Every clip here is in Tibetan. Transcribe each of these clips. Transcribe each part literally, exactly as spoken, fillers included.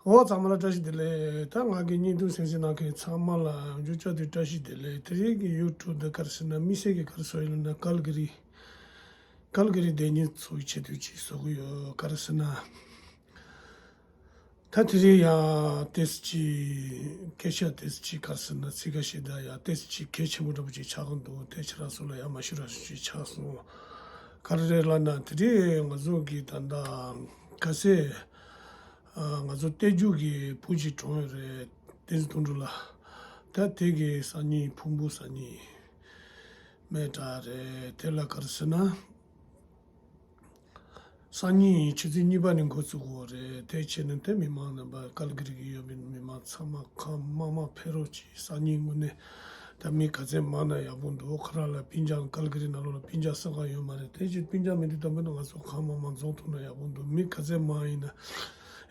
འོ་ཚང་མ་ལ་བཀྲ་ཤིས་བདེ་ལེགས། ད་ང་གི་བརྙན་ཐུང་གསན་གཟིགས་གནང་མཁན་ཚང་མ་ལ་འཇུ་ཅག་དུས་བཀྲ་ཤིས་བདེ་ལེགས། དེ་རིང་གི་ཡུ་ཊུབ་འདི་ག་རེ་ཟེར་ན་དམིགས་བསལ་གྱི་ག་རེ་ཟེར་ཡིན་ན་ཀལ་གི་རི། ཀལ་གི་རི་བསྡད་མཁན་ཚོའི་ཆེད་དུ་ཅིག་བཟོ་གི་ཡོད། ག་རེ་ཟེར་ན། ད་དེ་རིང་ཡང་ཏོག་ཙམ་ཅིག་སྐད་ཆ་ཏོག་ཙམ་ཅིག་ག་རེ་ཟེར་ན་ཚིག་ཁ་ཤས་དང་ཡང་ཏོག་ཙམ་ཅིག་གལ་ཆེན་པོ་འདྲ་པོ་ཅིག་ཆགས་ཀྱི་འདུག་དེ་ཁྱེད་རང་ཚོ་ལ་ཡང་མ་ཞུ་ར་ཞུ་ཅིག་ཆགས་སོང་། ག་རེ་རེད་ལབ་ན་དེ་རིང་ང་ཚོ་གི་ད་ལྟ་ག་ཚོད། ང་ཚོ་རྟེན་རྒྱུ་གི་བུ་གཅིག་གྲོངས་ཡོད་རེད། བསྟན་འཛིན་དོན་གྲུབ་ལགས། ད་དེ་གི་སང་ཉིན་ཕུང་པོ་སང་ཉིན་མེ་དྲག་རེད། དེ་ལ་ག་རེ་ཟེར་ན། སང་ཉིན་ཆུ་ཚོད་གཉིས་པ་ནས་འགོ་བཙུགས་ཡོད་རེད། དེ་བྱས་ནས་དེ་མི་མང་རྣམ་པ་ཀལ་གི་རི་གི་ཡོད་པའི་མི་མང་ཚང་མ་ཁམས་དམར་དམར་ཕེབས་རོགས་གྱིས། སང་ཉིན་དངོས་གནས་ད་མི་ག་ཚད་མང་ན་ཡག་པོ་འདུག་ཁོ་རང་ལ་སྤུན་ཀྱག་ཀལ་གི་རི་ནང་ལོགས་ལ་སྤུན་ཀྱག་སུ་གང་ཡོད་མ་རེད། དེ་བཞིན་སྤུན་ཀྱག་མེད་དུས་ད་བར་ན་ང་ཚོ་ཁམས་དམར་དམར་འཛོམས་ཐུབ་ན་ཡག་པོ་འདུག་མི་ག་ཚད་མང་ཡིན་ན་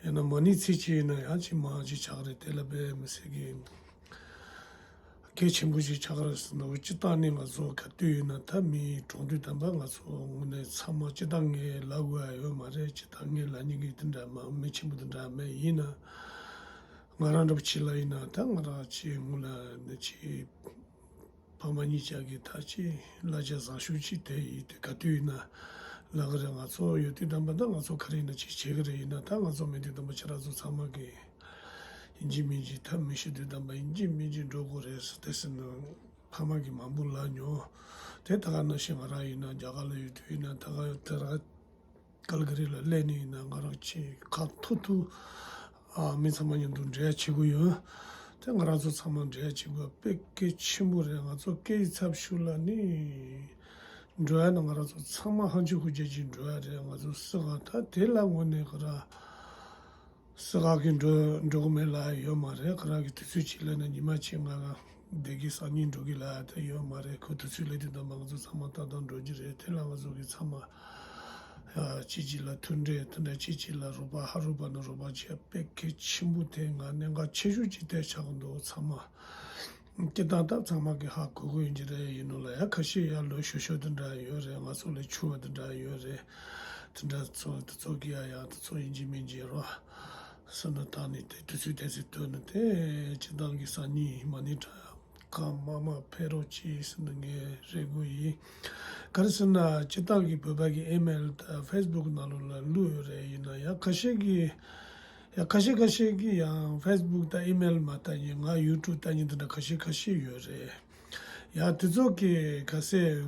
ཡང་ན་མ་ཎི་ཚིག་གཅིག་ཡིན་ན་ཡང་ཅིག་མང་ཅིག་ཆགས་རེད། དེ་ལ་དཔེ་མི་སྲིད་ཀྱི་གལ་ཆེན་པོ་ཞིག་ཆགས་རེད་ཟེར་ན། འོ་སྤྱིར་བཏང་ནས་ང་ཚོ་ག་དུས་ཡིན་ན་ད་མི་གྲོངས་དུས་ད་བར་ང་ཚོ་དངོས་གནས་ཚང་མ་སྤྱིར་བཏང་ངས་ལབ་དགོས་ཡ་ཡོད་མ་རེད། སྤྱིར་བཏང་ངས་ལབ་མཁན་གྱི་དེ་འདྲ་མང་མི་ཆེན་པོ་དེ་འདྲ་མེད། ཡིན་ན་ང་རང་འདྲ་པོ་ཅིག་ལ་ཡིན་ན་ད་ང་རང་ཅིག་དངོས་ལ་ནི་ཅིག་ཕ་མ་གཉིས་ཆ་གི་ད་ཅིག་གླ་ཆ་བཟང་ཤོས་ཅིག་དེ་ཡིན་དུས་ག་དུས་ཡིན་ན་ལབ་གི་རེད། ང་ཚོ་ཡོད་དུས་ད་བར་ད་ང་ཚོ་ག་རེ་ཡིན་ན་ཅིག་བྱེད་གི་རེད། ཡིན་ན་ད་ང་ཚོ་མེད་དུས་ད་བར་ཁྱེད་རང་ཚོ་ཚང་མ་གི་ཡིན་གཅིག་མིན་གཅིག་ཐབས་མི་ཤེས་དུས་ཙམ་པ་ཡིན་གཅིག་མིན་གཅིག་འགྲོ་དགོས་རེད་ཟེར་ཏེ་ཟེར་ན། ཕ་མ་གིས་མང་པོ་ལབ་མྱོང་། དེ་ད་ག་ནང་བཞིན་ང་རང་ཡིན་ན་རྒྱ་གར་ལ་ཡོད་དུས་ཡིན་ན་ད་ག་དེ་ར་ཀལ་གི་རི་ལ་སླེབས་ནས་ཡིན་ན་ང་རང་ཆེས་ཁ་ཐུག་ཐུག་ཨ་མི་ཚང་མ་མཉམ་དུ་འབྲེལ་བ་བྱེད་དགོས་ཡོད། དེ་ང་རང་ཚོ་ཚང་མ་འབྲེལ་བ་བྱེད་དགོས་པ་དཔེ་གལ་ཆེན་པོ་རེད། ང་ཚོ་སྐད་ཡིག་ཚབ་ཞུ་ལ་ནི་འགྲོ་ཡ་ན་ང་རང་ཚོ་ཚང་མ་ཧང་ཆི་ཧུ་ཅེ་ཅིག་འགྲོ་ཡ་རེད། ང་ཚོ་སི་ག་ད་དེ་ལ་དངོས་གནས་ཁོ་ར། སི་ག་གི་འགྲོ་འགྲོ་གི་མེད་ལབ་ཡོད་མ་རེད། ཁོ་རང་གི་དུས་ཚོད་ཅིག་སླེབས་ན་ཉི་མ་གཅིག་ང་རང་བསྡད་ཀྱི་སང་ཉིན་འགྲོ་གི་ལབ་དེ་ཡོད་མ་རེད། ཁོ་དུས་ཚོད་སླེབས་དུས་ད་མ་ང་ཚོ་ཚང་མ་ཏག་ཏག་འགྲོ་རྒྱུ་རེད། དེ་ལ་ང་ཚོ་གི་ཚང་མ་ཨ་གཅིག་གཅིག་ལ་མཐུན་འབྲེལ་དེ་འདྲ་གཅིག་གཅིག་ལ་རོགས་པ་ཧ་རོགས་པ་ན་རོགས་པ་བྱེད་ཡ་དཔེ་གལ་ཆེན་པོ་དེ་ང་གནད་འགག་ཆེ་ཤོས་ཅིག་དེ་ཆགས་འདུག་ཚང་མ། སྤྱིར་བཏང་ད་ཚང་མ་གིས་ཧ་གོ་གི་ཡོད་ཀྱི་རེད། ཡིན་ནོ་ལ་ཡ་ཁ་ཤས་ཡ་ལོ་ཤོར་ཤོར་དེ་འདྲ་ཡོད་རེད། ང་ཚོ་ལས་ཆུང་བ་དེ་འདྲ་ཡོད་རེད། དེ་འདྲ་ཚོ་དེ་ཚོ་གིས་ཡ་ཡ་དེ་ཚོ་ཡིན་གཅིག་མིན་གཅིག་རོ་སུ་ནི་བཏང་ནས་དེ་དུས་ཚོད་དེ་ཚོད་སྟོན་ནས་དེ་སྤྱིར་བཏང་གི་སང་ཉིན་མ་ཎི་བགྲང་ཁམས་དམར་དམར་ཕེབས་རོགས་གྱིས་ཟེར་ནས་ངས་རེ་སྐུལ་ཡིན། ག་རེ་ཟེར་ན་སྤྱིར་བཏང་གི་བོད་པ་གི་ཨི་མེལ་དང་ཕེ་སི་བུག་ནང་ལོགས་ལ་བླུགས་ཡོད་རེད། ཡིན་ན་ཡང་ཁ་ཤས་ཀྱིས་ཡང་ཁ་ཤས་ཁ་ཤས་ཀྱིས་ཡང་ཕེ་སི་བུག་དང་ཨི་མེལ་མ་ལྟ་མཁན་ང་ཡུ་ཊུབ་ལྟ་མཁན་དེ་འདྲ་ཁ་ཤས་ཁ་ཤས་ཡོད་རེད། ཡང་དེ་ཚོ་གི་ག་ཚད་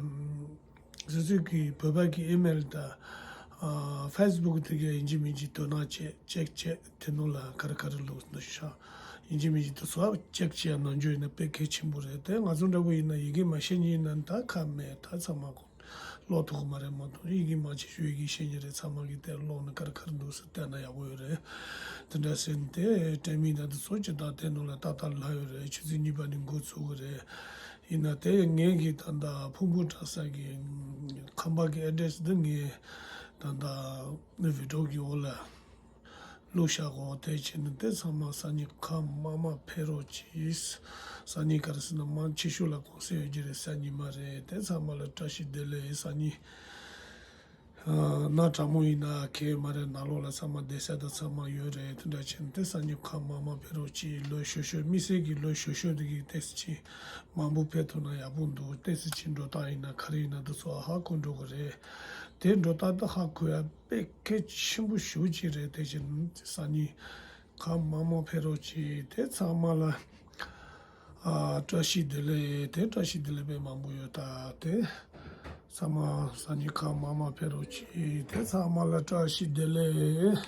སོ་སོ་གི་བོད་པ་གི་ཨི་མེལ་དང་ཕེ་སི་བུག་དེ་གའི་ཡིན་གཅིག་མིན་གཅིག་དོ་སྣང་བྱེད་ཅེག་བྱེད་དེ་ནང་ལ་ག་རེ་ག་རེ་བླུགས་འདུག་ཤག་ཡིན་གཅིག་མིན་གཅིག་དེ་ཚོ་ཅེག་བྱེད་ཡ་ནང་འཇོག་ཡིན་ན་དཔེ་གལ་ཆེན་པོ་རེད། དེ་ང་ཚོ་འདྲ་པོ་ཡིན་ན་ཡི་གེ་མ་ཤེས་མཁན་ཡིན་ན་ད་ཁ་མེད། ད་ཚང་མ་ཀློག་ཐུབ་ཀྱི་མ་རེད། མ་གཏོགས་ཡི་གེ་མང་ཆེ་ཤོས་ཡི་གེ་ཤེས་ཀྱི་རེད། ཚང་མ་གིས་དེ་ཀློག་ནས་ག་རེ་ག་རེ་འདུག་ཟེར་བལྟས་ན་ཡག་པོ་ཡོད་རེད། དེ་འདྲ་ཟེར་ནས་དེ་དྲན་མིན་དང་དེ་ཚོ་ཇི་ལྟར་དེ་ནང་ལ་ཏག་ཏག་ལབ་ཡོད་རེད། ཆུ་ཚོད་གཉིས་པ་ནས་འགོ་ཚུགས་ཀྱི་རེད། ཡིན་ན་དེ་ངེད་ཀྱི་ད་ལྟ་ཕུང་པོ་བཀྲ་ས་གི་ཁང་པ་གི་ཨེ་ཌི་རེ་སི་འདི་ངས་ད་ལྟ་བི་ཌི་ཡོ་གི་འོག་ལ་བླུགས་བཞག་གོ། དེ་བྱས་ནས་དེ་ཚང་མ་སང་ཉིན་ཁམས་དམར་དམར་ཕེབས་རོགས་གྱིས། སང་ཉིན་ག་རེ་ཟེར་ན་མང་ཆེ་ཤོས་ལ་གུང་སེང་ཡོད་ཀྱི་རེད། སང་ཉིན་མ་རེད། དེ་ཚང་མ་ལ་བཀྲ་ཤིས་བདེ་ལེགས། སང་ཉིན་ཨ་གནའ་གྲང་མོ་ཡིན་ན་གལ་མ་རེད། ནང་ལོགས་ལ་ཚང་མ་བསྡད་ས་དང་ཚང་མ་ཡོད་རེད། དེ་འདྲ་བྱས་ནས་དེ་སང་ཉིན་ཁམས་དམར་དམར་ཕེབས་རོགས་གྱིས། ལོ་ཤོར་ཤོར་དམིགས་བསལ་གྱི་ལོ་ཤོར་ཤོར་དེ་གི་ཏོག་ཙམ་ཅིག་མང་པོ་ཕེབས་ཐུབ་ན་ཡག་པོ་འདུག་ཏོག་ཙམ་ཅིག་འགྲོ་སྟངས་ཡིན་ན་ག་རེ་ཡིན་ན་དེ་ཚོ་ཧ་གོ་འགྲོ་གི་རེད། དེ་འགྲོ་སྟངས་དེ་ཧ་གོ་ཡ་དཔེ་གལ་ཆེན་པོ་ཞེ་པོ་ཅིག་རེད། དེ་བཞིན་སང་ཉིན་ཁམས་དམར་དམར་ཕེབས་རོགས་གྱིས། དེ་ཚང་མ་ལ་ཨ་བཀྲ་ཤིས་བདེ་ལེགས། དེ་བཀྲ་ཤིས་བདེ་ལེགས་དཔེ་མང་པོ་ཡོད། ད་དེ་ཚང་མ་སང་ཉིན་ཁམས་དམར་དམར་ཕེབས་རོགས་གྱིས། དེ་ཚང་མ་ལ་བཀྲ་ཤིས་བདེ་ལེགས།